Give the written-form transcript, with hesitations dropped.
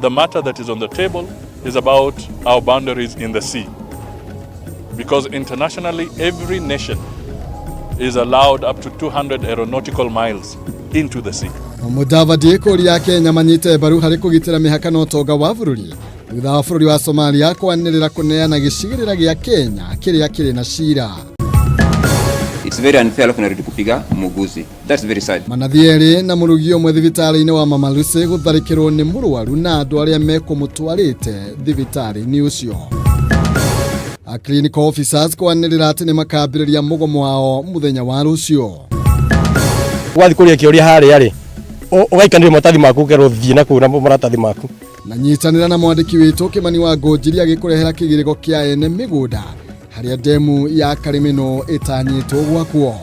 The matter that is on the table is about our boundaries in the sea. Because internationally, every nation is allowed up to 200 aeronautical miles into the sea. Mudavadi kũria Kenya manyite mbaru harĩ kũgitĩra mĩhaka na ũtonga wa bũrũri thutha wa bũrũri wa Somalia kwanĩrĩra kũneana gĩcigĩrĩra gĩa Kenya kĩrĩa kĩrĩ na cira. It's very unfair alafu narudi kupiga muuguzi. That's very sad. Manathi erĩ na mũrugi ũmwe thibitarĩ-inĩ wa Mama Lucy gũtharĩkĩrwo nĩ mũrwaru na andũ arĩa mekũmũtwarĩte thibitarĩ-inĩ ũcio. A clinical officers kwanĩrĩra atĩ nĩ makambĩrĩria mũgomo wao mũthenya wa rũciũ. Wathiĩ kũria kĩũria harĩa rĩ, ũgaikanĩria maratathi maku, ũkerwo thiĩ na kũu na maratathi maku. Na nyitanĩra na mwandĩki witũ Kĩmani wa Ngũnjiri agĩkũrehera kĩgirĩko kĩa ene mĩgũnda harĩa ndemu ya Karĩmĩnũ ĩtanyĩtwo gwakwo.